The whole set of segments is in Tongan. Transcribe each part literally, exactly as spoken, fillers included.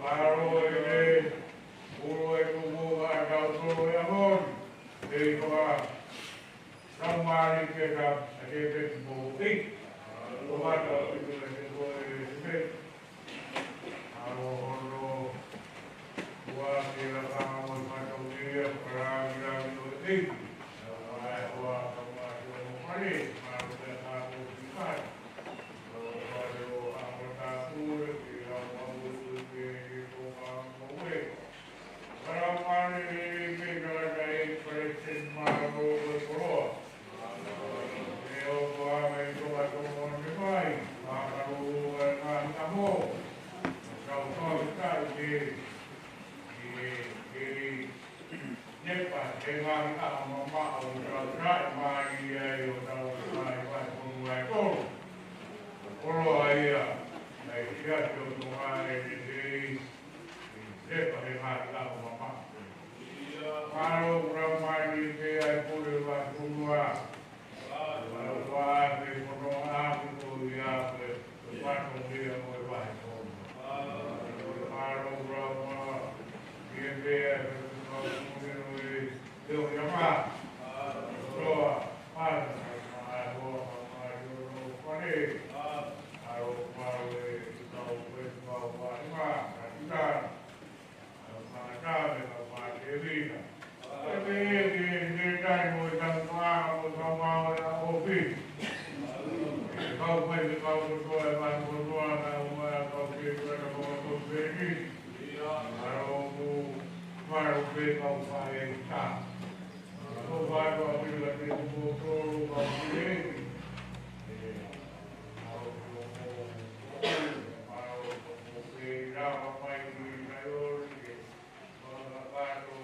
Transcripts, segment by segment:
Mālō e tuʻunga ʻa e kau tō e ahoni. Pei ko e tau mālie ke ka ake pe ki mo i. Ko mata o i ko e te ko e te pe. Mālō hono ua ke la ka mo i mata o te ia, para ki la ki o te i. Mālō e hoa ka mā ki o mo pare, mālō te ka ko ki kai. Mālō pare o a mo ta kure, ki la ka mo i ke ke ko ka mo e. Karamane e pekalakai Palesiteni Mālō ko e koloa. E o koa mai toka tomo ne mai, makalu e ngaahi amo. Kau kau kai ke, ke, ke, nepa, ke ngaahi amo mama o kau kai mai ia e o tau kai mai konu ai kolo. Koloa ia, ai kia ki o toka e te tei, Lepa he ngaahi ʻaho mamaʻo. Mālō ʻoku lau mai ni ke ai pule ʻa e fonua. Mālō ʻa e fonua ʻa e fonua ia ko e pato ia ko e vahe fonua. Mālō ʻoku lau mai ni ke ai pule ʻa e fonua. Kau fai ke kau kotoa e manu kotoa na ua kau ke kau na kau kotoa peni. Ia. Mālō ku, mālō pē kau fai e ta. Ko vālua pē ka te kumo tolu kau pē. Ia. Mālō ku, mālō ku pē lava mai ki Kaiori ke. Mālō ku,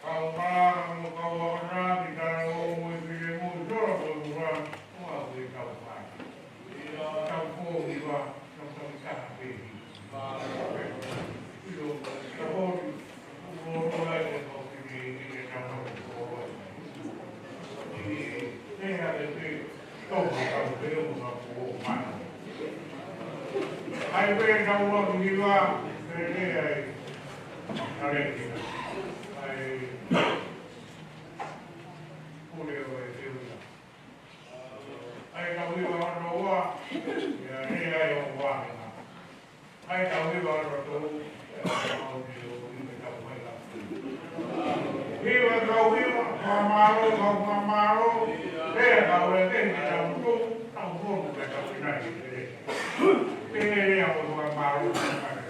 Kau mā, mo kau akana, ki tana o mo e file mo tora ko e mura, mo a fue kau mā. Kau ko hiva, kau kau ki tana pehi. Ilo, kau hori, ko o lai ko kau file, ki te kau kau ko o lai. Ki te hea te te, kau kau kau te o na ko o mano. Ai pe kau wa ki hiva, pe te ai. Aleki. Ai. Pule o e teuia. Ai kau hiva ono ua. Ia, ia, ia, ua, ia. Ai kau hiva ono tolu. Ia, kau hiva ono tolu. Hiva kau hiva, fakamālō, kau fakamālō. Ia, kau e te, kau tu, kau fonu, kau kinai, te. Te, ia, kau fakamālō, kau fakamālō.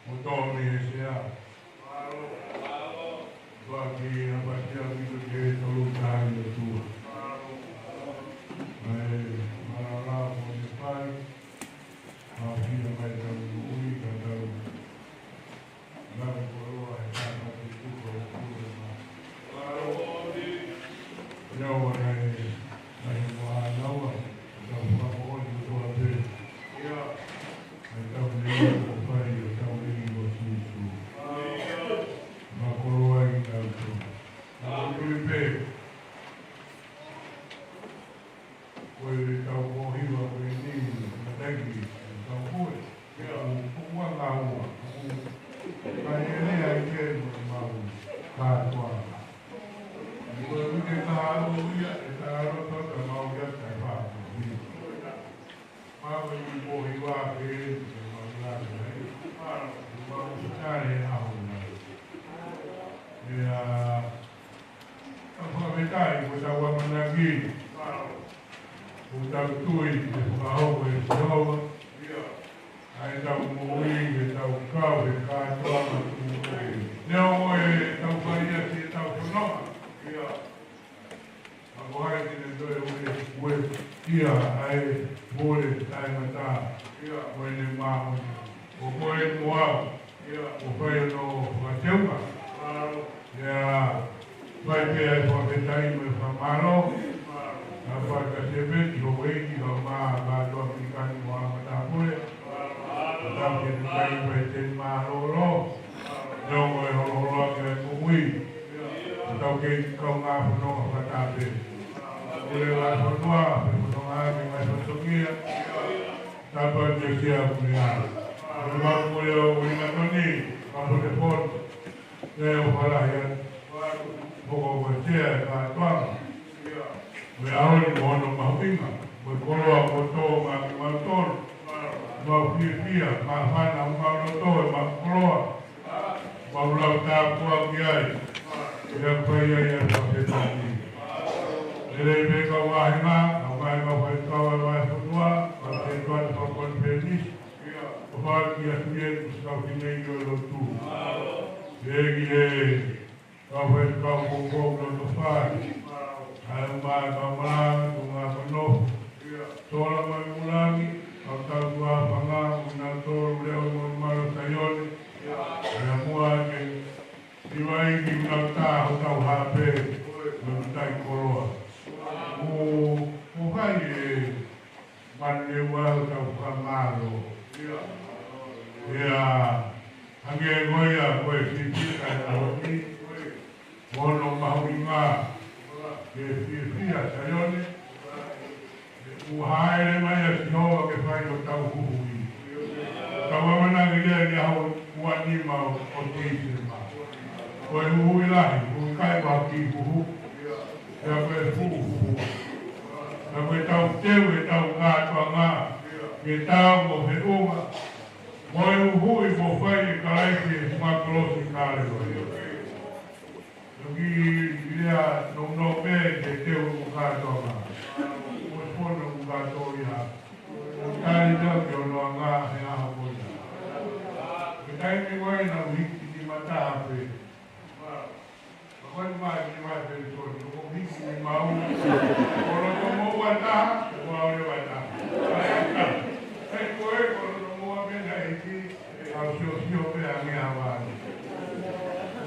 Mo tō mei he sea. Tuaki ʻapasia ʻaupito ki he Tolu Tahaʻi ʻOtua. Mai, malala mo ne fai. ʻApasia mai tau ui ka tau. Lau koloa he tama te tuka o kule ma. Ia ua nae, nae mo ʻanaua, tau fakamoʻoni ʻOtua pē. Ia. Ai tau nei ʻo fai ʻo tau nei ʻo Sīsū. Ma koloa i tau tō. Tau tui pē. Ko e tau ko hiva ko eni, ma taiki, tau koe. Ia, ʻoku ua ngā ua. Ka e lea i te mo mau kātoa. Ko e uike taha ʻo ia, e taha loto, ka mau ia, ka e wha. Mau i ko hiva ke, ke mau ia, ke mau tare aho na. Ia, Fakafetaʻi ko ʻetau ʻamanaki, ko ʻetau tui, ke fakahoko ʻe Sihova ʻa ʻetau moʻui, ke tau kau he kātoanga tuʻu. Neongo ʻetau fai ʻa ʻetau fononga, ka ko hai te ne toe ue, ue, ia ʻa e pole taʻengata, ko ʻene māʻoniʻoni. Ko koe mo au, ʻoku fai hono fakateunga. Ia, fai pē ʻa e fakafetaʻi mo e fakamālō. Ka fai ka te pē ki ho veiki ka ma, ka toa ki kani mo a matāpule. Ka tau ke te kai fai te mālōlō. Neongo e holoholo ake ʻa e moʻui. Ka tau ke kaungā fononga fakataha pē. Pule ngaahi fonua, pē fononga ake ngaahi fatongia. Tapa te sia kunia. Ua mole ʻo ʻuhinga toni, ka mo te fono. Te o falahi atu. Moko ko te a kātoanga. Mo e ʻaho ni mo hono mahuʻinga. Mo e koloa mo tō ma ki mau tonu. Mau fiefia, ma fana, mau loto, ma koloa. Mau lau tāpuaki ai. Ia fai ai ʻa e fakafetaʻi. Lelei pē kau vāhenga, kau mai mau faifekau ʻa e vahefonua, kau te tuan fakakonifelenisi. ʻO fai ki a Sulieti mo e kau fineʻeiki ʻo e lotu. Lelei ki he kau faifekau koukou loto fai. ʻA e mai kau malanga, kau ngā kano. Sola mai Mulangi, kau tau tua fanga, mo nau tolu leo mo malo Saione. Ia mua ke Niuaiki mo nau tā hotau hape, mo nau tai koloa. Mo, mo fai e manu ne ua hotau fakamālō. Ia, hangē ko ia ko e fiefia ʻa e ʻaho ni, mo hono mahuʻinga, ke fiefia Saione, ʻoku hāʻele mai ʻa Sihova ke fai hotau huhuʻi. Tau ʻamanaki lea ki he ʻaho ua nima ʻo, ʻo Tīsema. Ko e huhuʻi lahi, ʻoku ʻikai ko ha kiʻi huhu. Pea ko e fuʻu huhu. Pea ko ʻetau teu ʻetau kātoanga, ke tau mo feʻunga mo e huhuʻi kuo fai ʻe Kalaisi ʻi he funga kolosi Kalevale. Toki lea nounou pē ke teu mo kātoanga. Mo e fono mo kātoa ia. Mo tali tau ke ono anga he ʻaho ko ia. Ko e taimi ko ē naʻa ku hiki nima taha pē. Ka ko e mai ni mai pē tonu, ko hiki nima ua. Ko loto mo ua taha, ko au leva taha. Hei ko e, ko loto mo ua pē naʻe hiki, au siosio pē ange a vale.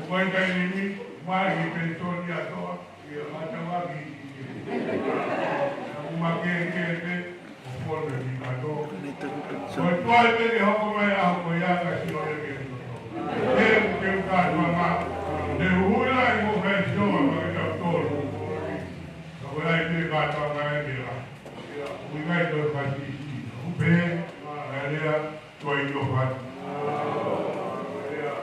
Ko e taimi ni, mai ki pē tonu ia toa. Ia, mata wa ki, ki, ki. Naʻa ku makehe pē, ʻo fono ni kato. Ko e tuai pē ke hoko mai ʻa e ʻaho ko ia ka sio ia ke toto. Ke, ke u ka tua ma. Te u hula i mo kai sio ma ke tau tolu. Ka ko e ai pē ka tua ma e ke la. Ia, u i kai tolu ka si si. U pē, ma e lea, tuai no fai. Ia.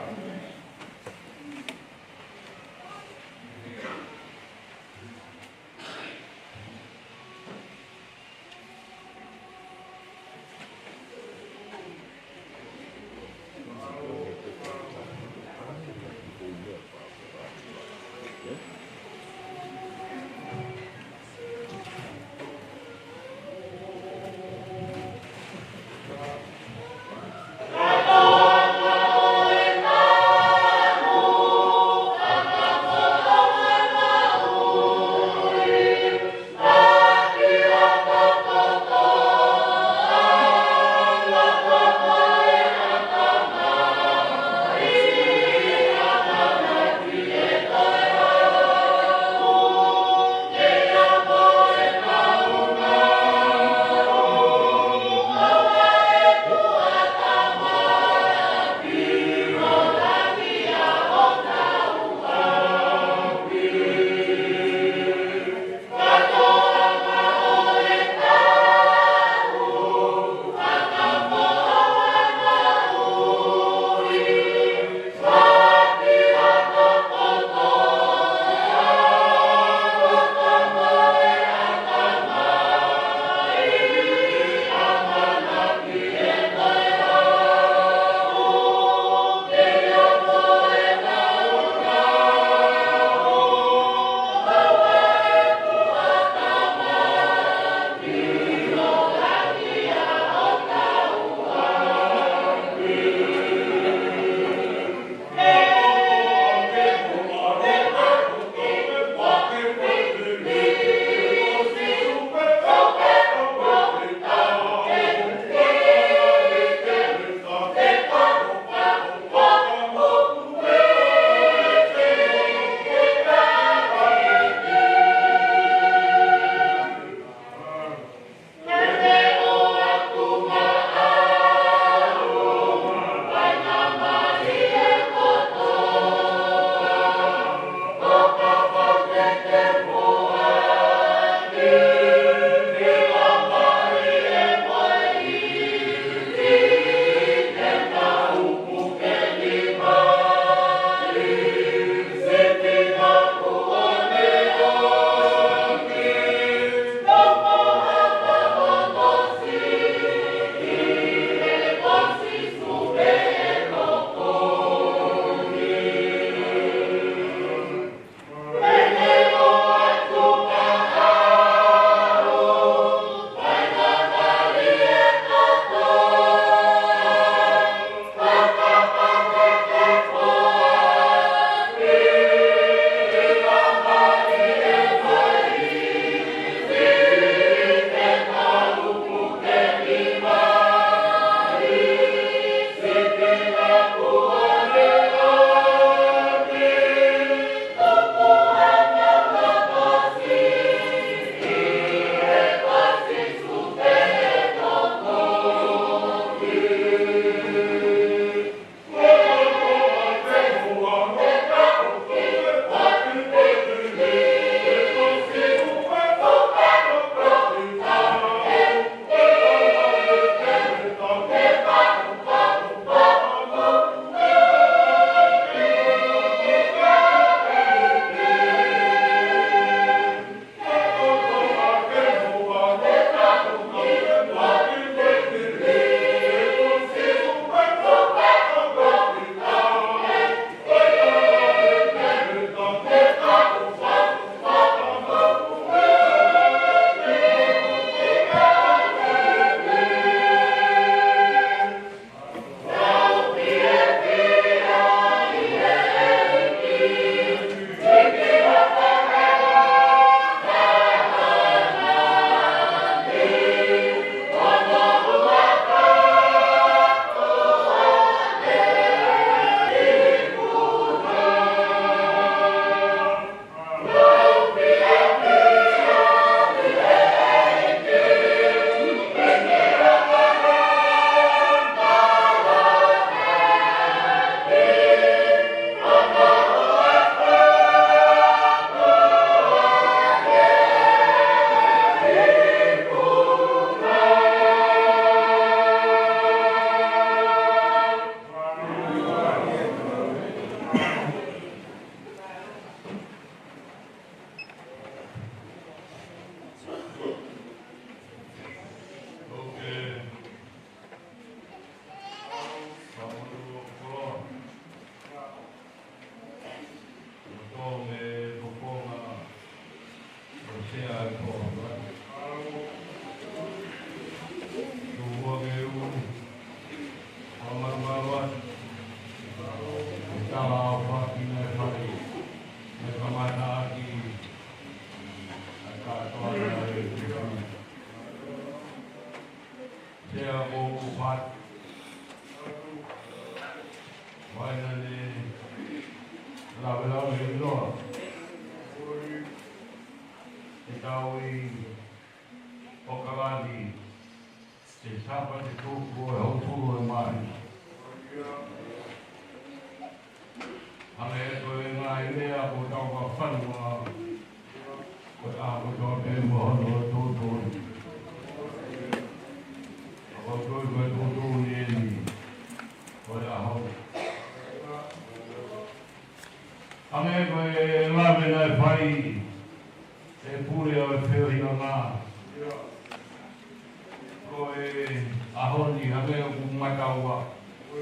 Ko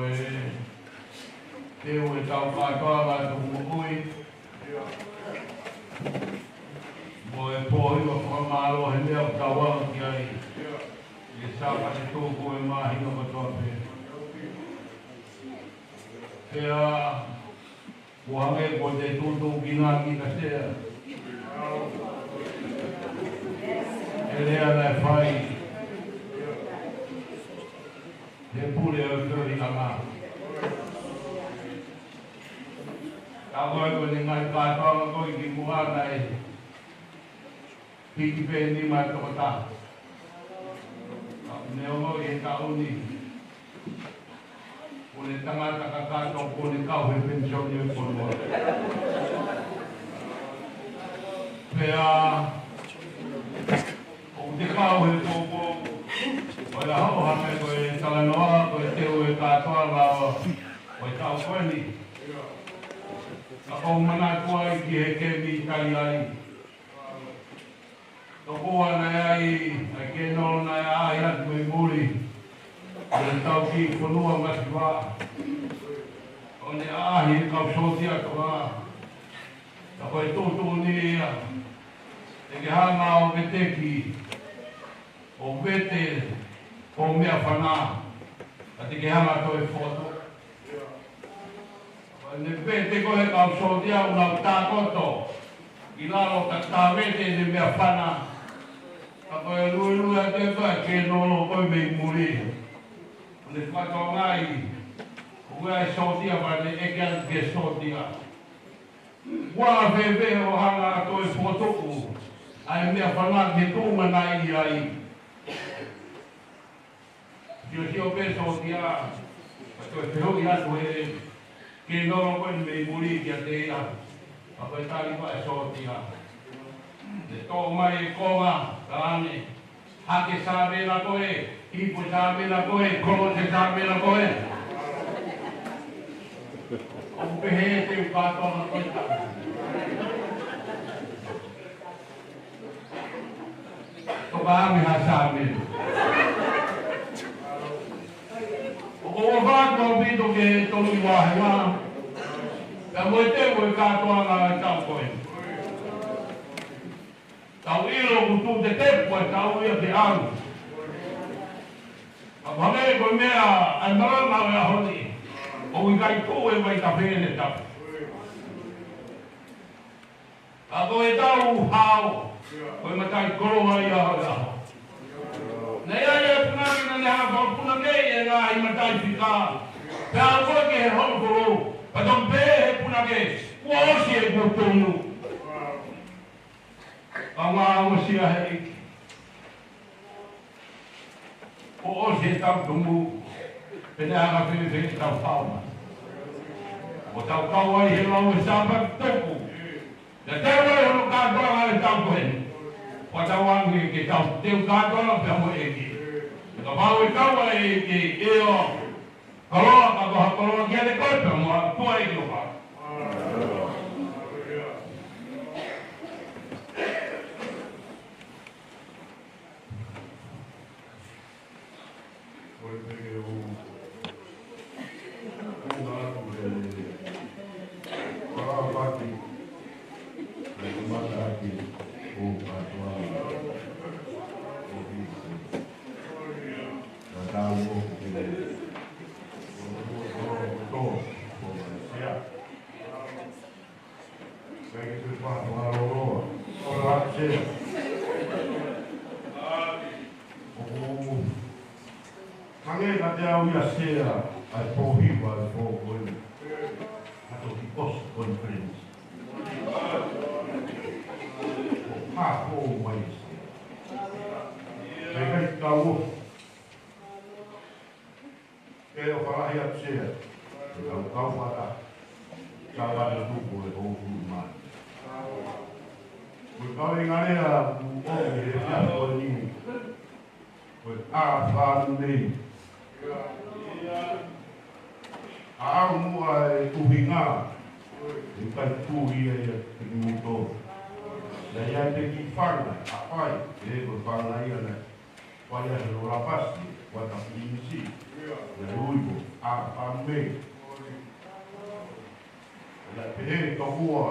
e teu ʻetau kātoanga tuku moʻui, mo e pōhiva fakamālō he meʻa ʻoku tau aʻu ki ai ʻi he Sāpate Tuku ʻo e māhina kotoa pē. Pea ʻoku hangē ko e tuʻutuʻuni ʻa e Sea. He lea naʻe fai ʻe he pule ʻo e feohiʻanga. Ka ko e ko e ngaahi kātoanga ko ē kimuʻa naʻe hiki pē nima ʻe toko taha. Ka ʻoku ne ongoʻi he taʻu ni ko e tangata kakato kuo ne kau he penisoni ʻo e fonua. Pea ʻoku te kau he poupou ʻo e ʻaho, hangē ko e talanoa, ko e teu ʻo e kātoanga ʻo e taʻu ko eni. Ka ʻoku ou manatu ai ki he kemi tali ai. Tokua naʻe ʻi ai ʻa e kēnolo naʻe ʻaʻahi atu mei muli ʻo e tau kiʻi fonua masiva. ʻO ne ʻaʻahi e kau sōtia Tonga. Ka ko e tuʻutuʻuni ia, te ke hanga ʻo veteki, ʻo vete hoʻo meʻafana, ka te ke hanga ʻo toe fokotuʻu. Ne vete ko ē kau sōtia ʻo nau tākoto ʻi lalo ka ta vete ʻene meʻafana. Ka ko e luelue atu ʻa e kēnolo ko ē mei muli, ʻo ne fakatokangaʻi ko e sōtia pea ne ʻeke atu ki he sōtia, ʻoku fēfē hoʻo hanga ʻo toe fokotuʻu ʻa e meʻafana ki he tuʻunga naʻe ʻi ai? Siosio pē sōtia, ka toe fehuʻi atu ʻe he kēnolo ko ē mei muli kiate ia. Ka ko e tali ʻa e sōtia, ne toʻo mai e konga, talaange, hake sāmela ko ē, ipu sāmela ko ē, kolosi sāmela ko ē. ʻOku pehē te u kātoanga ko ē. Toka ʻami ha sāmela. ʻOku ou ʻofa atu ʻaupito ki he Tolu ʻi Vāhenga, pea mo e teu ʻo e kātoanga ʻo e taʻu ko ē. Tau ʻilo ʻoku tuʻu tetepu ʻa e taʻu ia ke ʻalu. Ka ʻoku hangē ko e meʻa ʻa e malanga ʻo e ʻaho ni, ʻoku ʻikai tuʻu e vai tafe ne tapu. Ka ko e tau hao, ko e mataʻikoloa ia ʻo e ʻaho. Naʻe ʻi ai e punake naʻa ne hanga ʻo punake e ngaahi mataʻifika. Pea aʻu ko ē ki he hono kolo, pea toki pehē ʻe he punake, kuo ʻosi ʻeku tumu. Ka ʻoku ʻosi ʻa e ʻEiki. Kuo ʻosi ʻetau tumu, pea ne hanga ʻo fēfē ʻetau fānau. ʻO tau kau ai he lau ʻo e Sāpate Tuku. Naʻa tau ʻi ai hono kātoanga ʻo e taʻu ko eni. ʻOku tau ʻange ke tau teu kātoanga pea mo e ʻEiki. Kapau ʻe kau ai e ʻEiki, ʻio, koloa, ka ko ha koloa kiate koe pea mo e ʻOtua ʻi ʻOfa. Ko e peke u unga atu he wala paki, he kamata ake o kātoanga o Kīsite. Ka tau o ke o o o o o o o o o o Kai ke te pā, pā loloa. Ko la Sea. ʻOku hangē ka te au ia Sea, ʻa e pōhiva ʻa e pō ko eni. Ka toki ʻosi conference. Ko ka ko mai Sea. Kai kai kau o Ke o falahi atu Sea, ke tau kau fakataha. Sāpate Tuku ʻe hongofulu mā nima. Ko e kaveinga lea ʻoku ou ʻomi he efiafi ko eni, ko e ʻa fānau nei. ʻA au muʻa e ʻuhinga, ʻe kai tui ia ia te ki muto. Ia ia te ki fanga, ʻa fai, ʻe ko fanga ia nei. Ko ia he lolo pasi, ko ia ta pilinisi. Ia ui ko, a, pa me. Ia pehē tokua,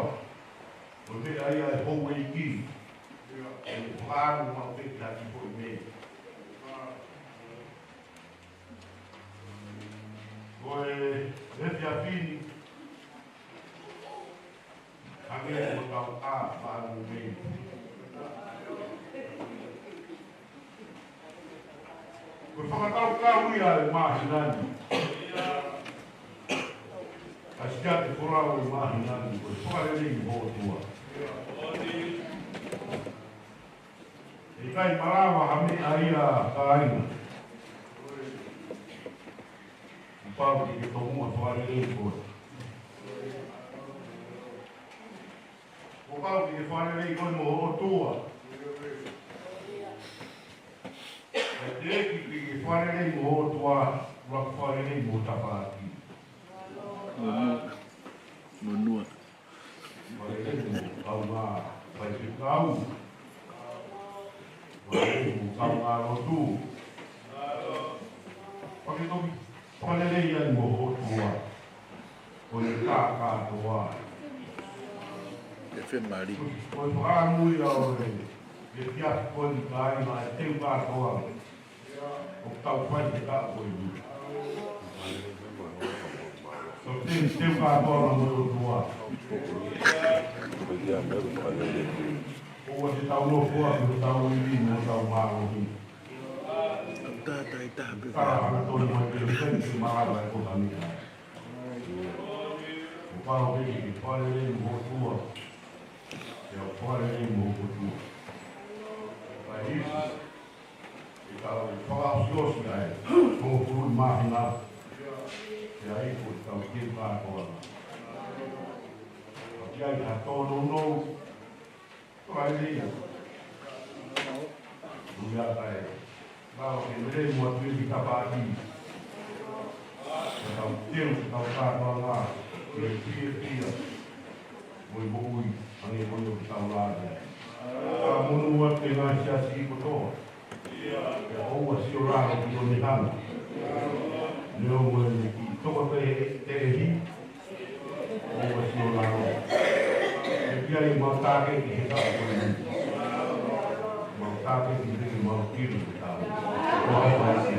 ko e meʻa ia ʻa e houʻeiki. ʻE fakaʻamu maʻu pē ki ha kiʻi foʻi mei. Ko e, he efiafi ni, hangē ko ʻetau ʻā fānau mei. Ko e fakakaukau ia ʻa e māhina ni. ʻA e siate folau ʻo e māhina ni, ko e fakalelei mo e ʻOtua. ʻE ʻikai malava ha meʻa ia kāinga. Kuo pau ke ke tomuʻa fakalelei koe. Kuo pau ke ke fakalelei koe mo e ʻOtua. ʻE teʻeki ke ke fakalelei mo e ʻOtua, ʻuluaki fakalelei mo e tafaʻaki. Monua. Monua. Fakalelei mo e kaungā faifekau. Fakalelei mo e kaungā lotu. Pea ke toki fakalelei ai mo e ʻOtua. Ko e tā kātoa. E fe mali. Ko e fakaʻamu ia ʻo e, e kia ko e kai ma e teu kātoa. ʻOku tau fai ke tā ko e. Ko e teu, teu kātoa mo e ʻOtua. ʻOua te tau nofo ʻo tau ivi mo tau mālohi. Tau tātai taha pē. Ka hanga tonu mai ke fai ke malava e ko tani. Kuo pau ke ke fakalelei mo e ʻOtua. Ke u fakalelei mo e ʻOtua. Pea ʻi, ʻi heʻetau fakaʻosiʻosi ʻa e hongofulu māhina. Pea ʻi he ko ʻetau teu kātoa. Pea ʻi ai ha tōnounou. Ko e lelei ia. Ui a kai. Mau ke lelei mo atu i tapaʻi. Ke tau teu, ke tau kātoanga. Ke fiefia. Mo e moʻui, hangē ko ia ʻoku tau lave ai. Ka monū atu e ngaahi siasi kotoa. Pea ʻoua sio lalo ki Tonihana. Neongo ʻene kiʻi toko teʻehi. ʻOua sio lalo. ʻE pia ʻi mau tāketi he taʻu ko eni. Mau tāketi he mau kiri he taʻu. ʻOua ʻe pasi.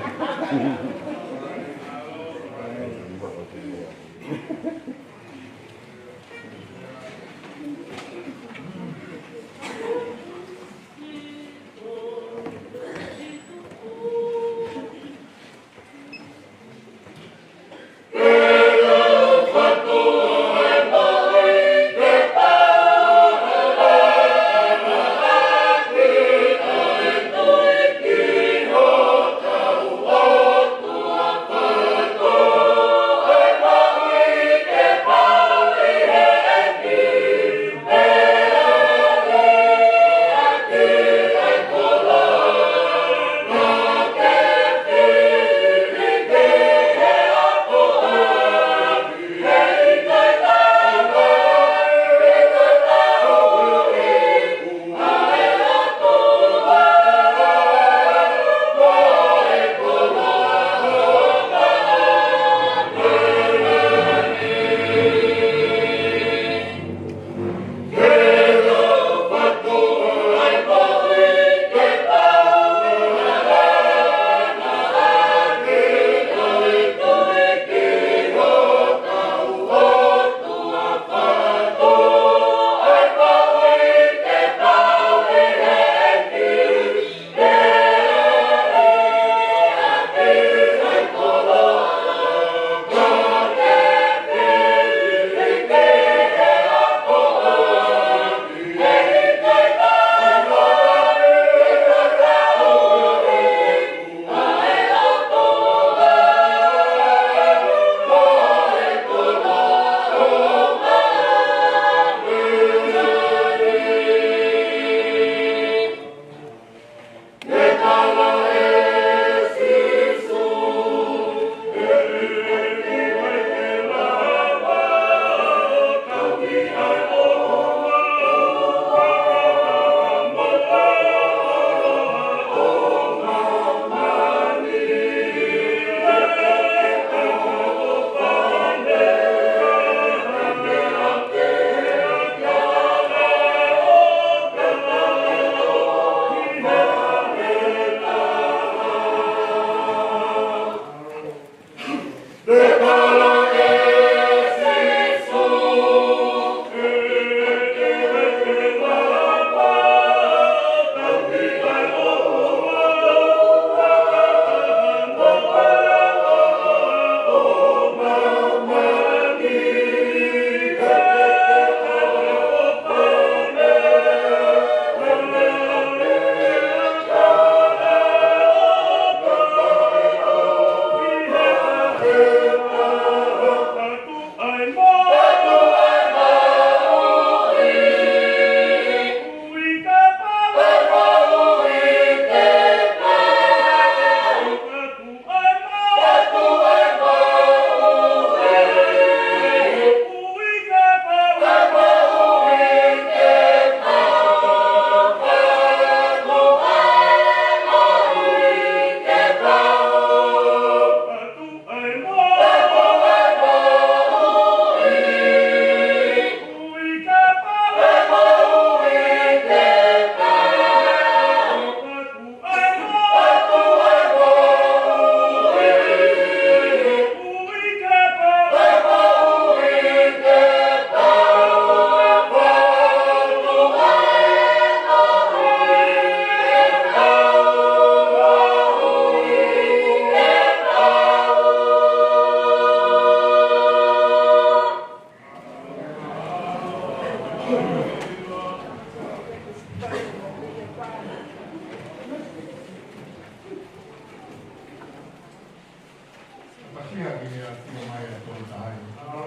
Ia ke ia ki o mai a tō tahi. Alo,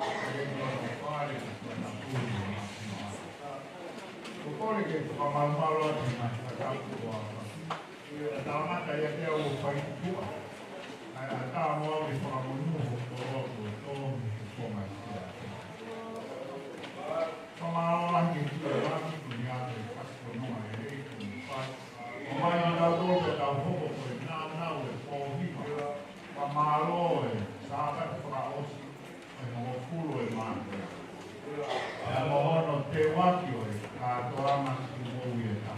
e ki o mai fale ki o mai puli o mai. Ko kore ke whakamalumalu atu mai whakatapu ko a. Ia tau mata ia te au o fai ki tua. Ai a tau mo au ke whakamonū ho koro ko tō mi ko mai ki a. Whakamālō lahi ki tua laki ko ni a te whakakono e rei ki fai. O mai ki tau tō ke tau hoko ko e nānau e pōhima. Fakamālō e Sāpate fakaʻosi ʻo e hongofulu e māhina. Pea mo hono teuaki ʻo e kātoanga ki mou e ta.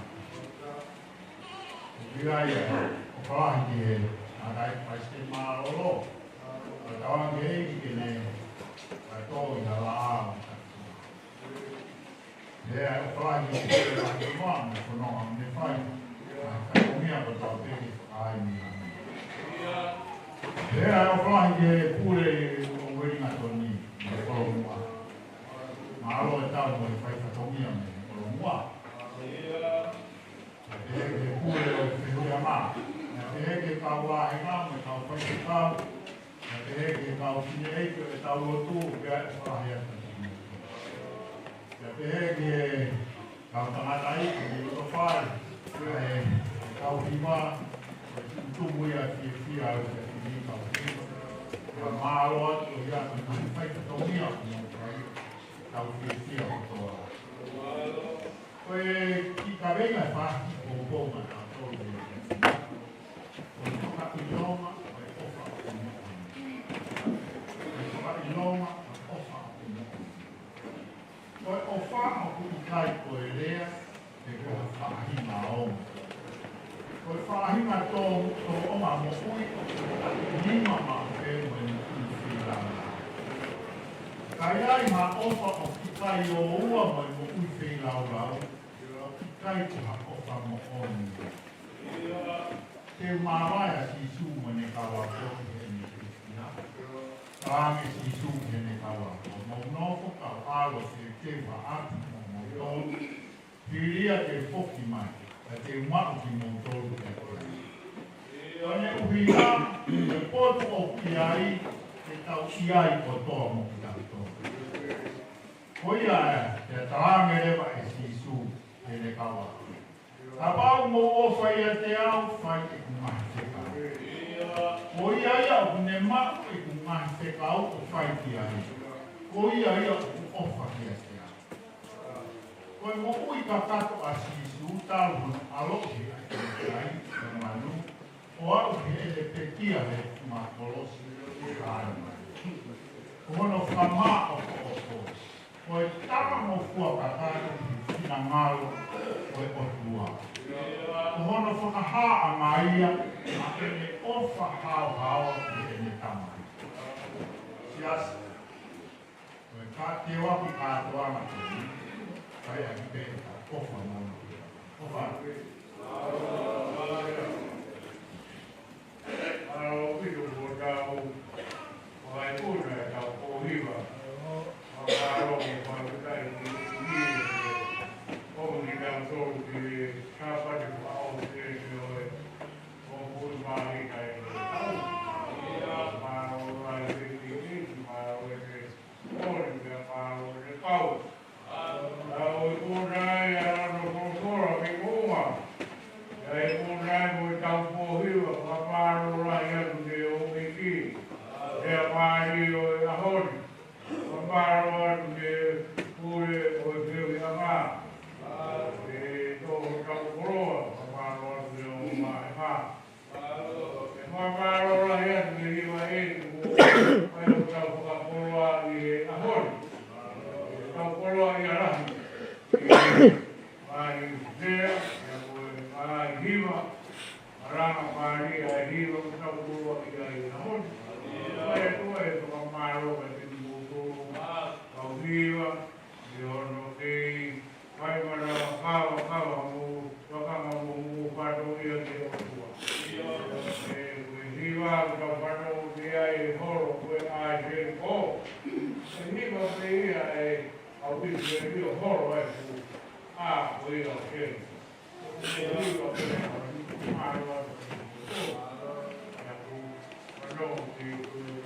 ʻOku ʻi ai ʻoku lahi ki he ʻakai paisike mālōlō. Ka tauange ʻEiki ke ne ka tō ʻi ha laʻā. Pea ʻoku lahi ki he ʻakai mo e fononga ne fai. Ka ko mea ko tau peke ai ni. Pea ʻoku lahi ki he pule ʻo Uelingatoni, mo Kolomua. Mālō e tau mo e fai fatongia mo Kolomua. Pea pehē ki he pule ʻo Fehuʻiama. Pea pehē ki he kau vāhenga mo e kau faifekau. Pea pehē ki he kau fineʻeiki ʻo e tau lotu, pea ʻoku lahi atu. Pea pehē ki he kau tangataʻeiki ʻi loto fale, ʻa e kau hiva, ʻo e tuʻutuʻu ia fiefia ʻa e fiefia kau hiva. Pea mālō atu ia ko e ngaahi fai fatongia ʻoku mou fai, kau fiefia kotoa. Ko e kiʻi kaveinga ʻe fā, poupou maʻatautolu ʻi he ko e fakaʻilonga ʻo e ʻofa ʻoku moʻoni. Ko e fakaʻilonga ʻo e ʻofa ʻoku moʻoni. Ko e ʻofa ʻoku ʻikai ko e lea, pe ko ha faʻahinga ongo. Ko e faʻahinga tō, tōʻonga moʻui ʻoku nima maʻu pē mo e moʻui feilaulau. Ka ʻi ai ha ʻofa ʻoku ʻikai ʻoua mo e moʻui feilaulau, ʻoku ʻikai ko ha ʻofa moʻoni. Te u māvae ʻa Sīsū mo ʻene kau ako ki heʻene Kalisitiane. Talaange Sīsū ki heʻene kau ako, mou nofo kau ʻalo ke te vaʻapi mo moutolu. Hili ia te u foki mai, ka te u maʻu kimoutolu kiate au. Koeʻuhi ko e potu ʻoku ʻi ai, te tau ʻi ai kotoa mo kitautolu. Ko ia ē, pea talaange leva ʻe Sīsū ki heʻene kau ako, kapau mou ʻofa ʻiate au, fai ʻeku ngaahi fekau. Ko ia ia ʻoku ne maʻu ʻeku ngaahi fekau ʻo fai ki ai, ko ia ia ʻoku ʻofa ʻiate au. Ko e moʻui kakato ʻa Sīsū talu hono ʻaloʻi he ʻahiʻahi ʻo e manu, ʻo aʻu ki heʻene pekia he funga kolosi ʻi Kālevale. Ko hono fakamāʻopoʻopo, ko e talangofua kakato ki he finangalo ʻo e ʻOtua. Ko hono fakahāʻanga ia ʻa ʻene ʻofa haohaoa ki heʻene Tamai. Siasi, ko e ka te u api kātoanga ko eni, kai ʻaki pē ka ʻofa moʻoni. ʻOfa. ʻAupito ko tau, ʻo ai kuna e tau pōhiva. Fakamālō mo fakafetaʻi ki he ʻEiki, ʻomi kitautolu ki he Sāpate fakaʻosi ʻo e ʻo pui māhina e tau. Mālō ai e ʻEiki, mālō e ʻEiki. Mole pea mālō e kau. Tau i kona ai ʻa hono folofola ki muʻa. ʻA e kona ai mo e tau pōhiva, fakamālō lahi atu ki he ʻEiki. Pea mālie ʻo e ʻaho ni. Fakamālō atu ki he pule ʻo e Fehuʻiama. ʻE tō hotau koloa, fakamālō atu ki he ʻOtua ʻe mā. ʻE fakamālō lahi atu ki he hiva ʻEiki kuo fai hotau fakakoloa ʻi he ʻaho ni. Tau koloa ia lahi. Mai sea, ia ko e mai hiva. Malanga mālie ʻa e hiva ʻoku tau koloa ʻi ai he ʻaho ni. Mai atu e fakamālō kiate kimoutolu kau hiva, ʻi hono kei fai mana kava kava mo fakanga mo mo fatongia ki he ʻOtua. ʻE, ko e hiva ʻoku tau fanongo ki ai e holo ko e ʻa e Seliko. Ko e hiva pē ia ʻa e ʻAusilelio holo ʻa e fuʻu ʻā ko ia ʻo Seliko. Ko e hiva pē ia ʻa e fuʻu ʻā ʻo Seliko. ʻA ia ko e fanongo ki he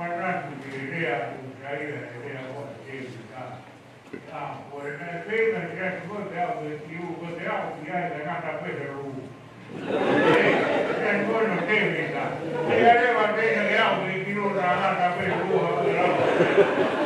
manatu ki he lea ʻa ʻIsaia, he lea ko ē ʻa Tēvita. ʻA, ko e naʻe pehē mai ʻe he ʻEiki ko e te au e kiu, ko e te au ki ai, te ngata pē he lū. Ē, ʻe ko e no Tēvita. ʻE ale wa te na ke au e kiu, te ngata pē he lū, ha ko e lau.